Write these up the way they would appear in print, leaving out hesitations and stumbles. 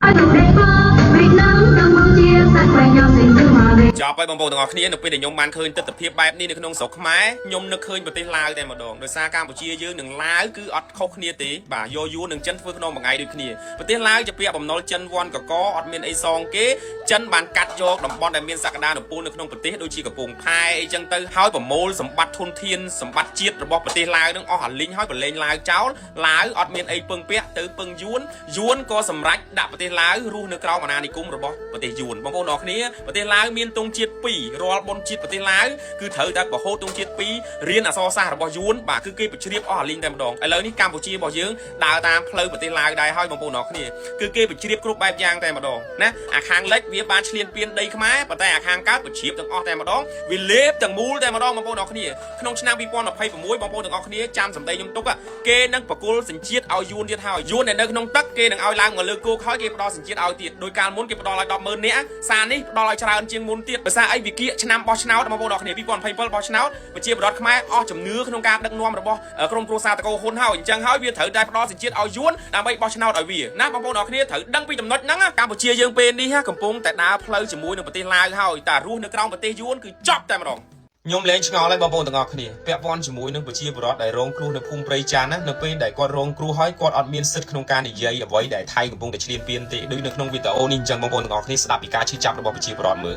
Việt Nam, Campuchia sát vai nhau gìn giữ hòa bình. ចប់ហើយបងប្អូនទាំងអស់គ្នានៅពេលដែលខ្ញុំបានឃើញទស្សនវិជ្ជាបែបនេះនៅក្នុងស្រុកខ្មែរខ្ញុំនឹកឃើញប្រទេសឡាវតែម្ដងដោយសារកម្ពុជាយើងនិងឡាវគឺអត់ខុសគ្នាទេបាទយកយួននិងចិនធ្វើក្នុងមួយថ្ងៃដូចគ្នាប្រទេសឡាវជាពាក្យបំណុលចិនវ៉ាន់កកអត់មានអីសងគេចិនបានកាត់យកតំបន់ដែលមានសក្តានុពលនៅក្នុងប្រទេសដូចជាកំពង់ផែអីចឹងទៅហើយប្រមូលសម្បត្តិធនធានសម្បត្តិជាតិរបស់ប្រទេសឡាវនឹងអស់អាលីងហើយប្រឡែងឡាវចោលឡាវអត់មានអីពឹងពាក់ទៅពឹងយួនយួនក៏សម្រេចដាក់ប្រទេសឡាវរស់នៅក្រោមអាណានិគមរបស់ប្រទេសយួនបងប្អូនអរគ្នាប្រទេសឡាវមានទង់ជាតិ2រាល់បុណ្យជាតិប្រទេសឡាវគឺត្រូវតែបហូតទង់ជាតិ2រៀនអក្សរសាស្ត្ររបស់យួនបាទគឺគេប្រជ្រាបអស់អាលីងតែម្ដងឥឡូវនេះកម្ពុជារបស់យើងដើរតាមផ្លូវប្រទេសឡាវដែរហើយបងប្អូនអរគ្នាគឺគេប្រជ្រាបគ្រប់បែបយ៉ាងតែម្ដងណាអាខាងលិចវាបានឈ្លានពានដីខ្មែរប៉ុន្តែអាខាងកើតប្រជ្រាបទាំងអស់តែម្ដងវាលេបទាំងមូលតែម្ដងបងប្អូនអរគ្នាក្នុងឆ្នាំ2026បងប្អូនទាំងអស់គ្នាចាំសម្ដីខ្ញុំទុកគេនឹងប្រគល់សញ្ជាតិឲ្យយួនទៀតហើយយួនដែលនៅក្នុងទឹកគេនឹងឲ្យឡើងមកលើគោកហើយគេផ្ដល់សញ្ជាតិឲ្យទៀតដោយកាលមុនគេផ្ដល់ឲ្យ100,000នាក់សារនេះផ្ដល់ឲ្យច្រើនជាងមុនទៀតដោយសារអីវិគៀកឆ្នាំបោះឆ្នោតបងប្អូនអរគ្នា2027បោះឆ្នោតប្រជាពលរដ្ឋខ្មែរអស់ជំនឿក្នុងការដឹកនាំរបស់ក្រុមគ្រួសារតកោហ៊ុនហើយអញ្ចឹងហើយវាត្រូវតែផ្ដល់សញ្ជាតិឲ្យយួនដើម្បីបោះឆ្នោតឲ្យវាណាបងប្អូនអរគ្នាត្រូវដឹងពីចំណុចហ្នឹងកម្ពុជាយើងពេលនេះកំពុងតែដើរផ្លូវជាមួយនឹងប្រទេសឡាវហើយតែរស់នៅក្រោមប្រទេសយួនគឺចប់តែម្ដងខ្ញុំលែងឆ្ងល់ហើយបងប្អូនទាំងអស់គ្នាពាក់ព័ន្ធជាមួយនឹងប្រជាពលរដ្ឋដែលរងគ្រោះនៅភូមិព្រៃចាន់ណានៅពេលដែលគាត់រងគ្រោះហើយគាត់អត់មានសិទ្ធិក្នុងការនិយាយអ្វីដែលថៃកំពុងតែឈ្លានពានទេដូចនៅក្នុងវីដេអូនេះអញ្ចឹងបងប្អូនទាំងអស់គ្នាស្ដាប់ពីការឈឺចាប់របស់ប្រជាពលរដ្ឋមើល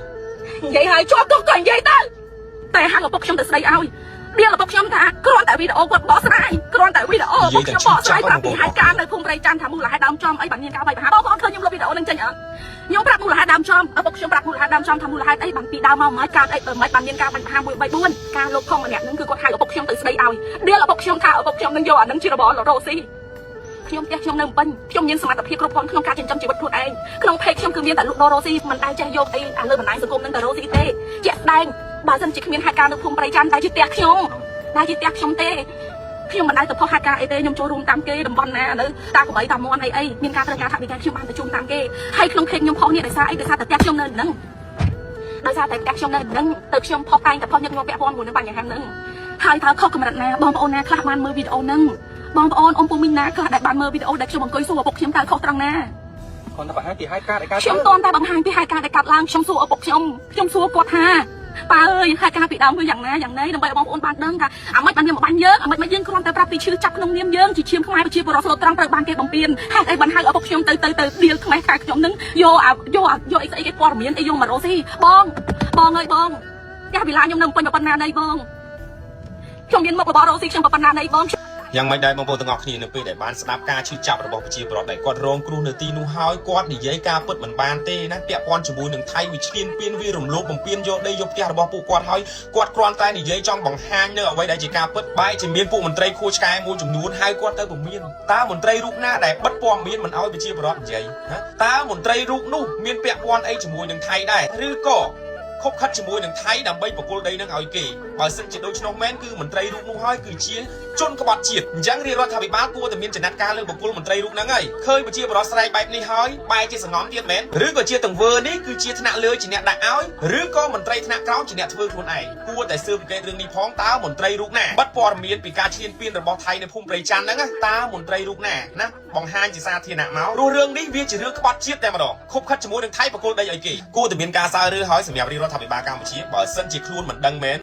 និយាយហើយជាប់ទុកក៏និយាយទៅតែហៅឪពុកខ្ញុំទៅស្ដីឲ្យដៀលឪពុកខ្ញុំថាគ្រាន់តែវីដេអូគាត់បកស្រាយគ្រាន់តែវីដេអូឪពុកខ្ញុំបកស្រាយប្រាប់ពីហេតុការណ៍នៅភូមិព្រៃច័ន្ទថាមូលហេតុដើមចំអីបានមានការវាយប្រហារបងប្អូនឃើញខ្ញុំលុបវីដេអូនឹងចេញអត់ខ្ញុំប្រាប់មូលហេតុដើមចំឪពុកខ្ញុំប្រាប់មូលហេតុដើមចំថាមូលហេតុអីបានពីដើមមកមិនកើតអីមិនបានមានការបាញ់ប្រហារ1 3 4ការលោកផងម្នាក់នឹងគឺគាត់ហៅឪពុកខ្ញុំទៅស្ដីឲ្យដៀលឪពុកខ្ញុំថាឪពុកខ្ញុំនឹងយកអានឹងជារបររស់ស៊ីខ្ញុំផ្ទះខ្ញុំនៅភ្នំពេញខ្ញុំមានសមត្ថភាពគ្រប់គ្រាន់ក្នុងការចិញ្ចឹមជីវិតខ្លួនឯងក្នុង page ខ្ញុំគឺមានតែលក់ដូររស់ស៊ីមិនដែលចេះយកអីអាលើបណ្ដាញសង្គមនឹងទៅរស់ស៊ីទេជាក់ស្ដែងបើសិនជាគ្មានហេតុការណ៍នៅភូមិព្រៃច័ន្ទតែជាផ្ទះខ្ញុំតែជាផ្ទះខ្ញុំទេខ្ញុំមិនដែលទៅផុសហេតុការណ៍អីទេខ្ញុំចូលរួមតាមគេតំបន់ណានៅតាក្របីតាមន់អីអីមានការត្រូវការថវិកាខ្ញុំបានទៅជូនតាមគេហើយក្នុង page ខ្ញុំផុសនេះដោយសារអីដោយសារតែផ្ទះខ្ញុំនៅនឹងដោយសារតែផ្ទះខ្ញុំនៅនឹងទៅខ្ញុំផុសតែងតែផុសញឹកញាប់ពាក់ព័ន្ធមួយនឹងបញ្ហាហ្នឹងហើយតើខុសកម្រិតណាបងប្អូនណាខ្លះបានមើលវីដេអូហ្នឹងបងប្អូនអ៊ំពូមីងណាខ្លះដែលបានមើលវីដេអូដែលខ្ញុំអង្គុយសួរឪពុកខ្ញុំតើខុសត្រង់ណា គាត់តែបង្ហាញពីហេតុការណ៍ដែលកើត ខ្ញុំតន់តែបង្ហាញពីហេតុការណ៍ដែលកាត់ឡើងខ្ញុំសួរឪពុកខ្ញុំខ្ញុំសួរគាត់ថាប៉ាអើយហេតុការណ៍ពីដើមគឺយ៉ាងណាយ៉ាងណីដើម្បីឲ្យបងប្អូនបានដឹងថាអាម៉េចបានវាមកបាញ់យើងអាម៉េចមកយើងគ្រាន់តែប្រាប់ពីឈឺចាប់ក្នុងនាមយើងជាឈាមខ្មែរប្រជាពលរដ្ឋស្លូតត្រង់ត្រូវបានគេបំពេញហេតុអីបានហៅឪពុកខ្ញុំទៅទៅទៅដៀលខ្មេះថាខ្ញុំនឹងយកអាយកអាយកអីស្អីគេព័ត៌មានអីយកមករកស៊ីបងបងអើយបងផ្ទះវិឡាខ្ញុំនៅពេញប៉ុណ្ណាណីបងខ្ញុំមានមុខរបររកស៊ីខ្ញុំប៉ុណ្ណាណីបង យ៉ាងម៉េចដែរបងប្អូនទាំងអស់គ្នានៅពេលដែលបានស្ដាប់ការឈឺចាប់របស់ប្រជាពលរដ្ឋដែលគាត់រងគ្រោះនៅទីនោះហើយគាត់និយាយការពិតមិនបានទេណាពាក់ព័ន្ធជាមួយនឹងថៃវាឈ្លានពានវារំលោភបំពានយកដីយកផ្ទះរបស់ពួកគាត់ហើយគាត់គ្រាន់តែនិយាយចង់បង្ហាញនៅអ្វីដែលជាការពិតបែរជាមានពួកមន្ត្រីខួរឆ្កែមួយចំនួនហៅគាត់ទៅពមៀនតើមន្ត្រីរូបណាដែលបិទព័ត៌មានមិនអោយប្រជាពលរដ្ឋនិយាយណាតើមន្ត្រីរូបនោះមានពាក់ព័ន្ធអីជាមួយនឹងថៃដែរឬក៏ខុបខិតជាមួយនឹងថៃដើម្បីប្រគល់ដីនឹងឲ្យគេបើសិនជាដូច្នោះមែនគឺមន្ត្រីរូបនោះហើយគឺជាជនក្បត់ជាតិអញ្ចឹងរាជរដ្ឋាភិបាលគួរតែមានចំណាត់ការលើបុគ្គលមន្ត្រីរូបហ្នឹងហើយឃើញប្រជាពលរដ្ឋស្រែកបែបនេះហើយបែរជាសងំទៀតមែនឬក៏ជាទង្វើនេះគឺជាថ្នាក់លើជាអ្នកដាក់ឲ្យឬក៏មន្ត្រីថ្នាក់ក្រោមជាអ្នកធ្វើខ្លួនឯងគួរតែស៊ើបអង្កេតរឿងនេះផងតើមន្ត្រីរូបណាបិទព័ត៌មានពីការឈ្លានពានរបស់ថៃនៅភូមិព្រៃច័ន្ទហ្នឹងណាតើមន្ត្រីរូបណាណាបង្ហាញជាសាធារណៈមករោះរឿងនេះវាជារឿងក្បត់ជាតិតែម្ដងខុបខិតជាមួយនឹងថៃប្រគល់ដីឲ្យគេគួរតែមានការសើរើហើយសម្រាប់រាជរដ្ឋាភិបាលកម្ពុជាបើសិនជាខ្លួនមិនដឹងមែន។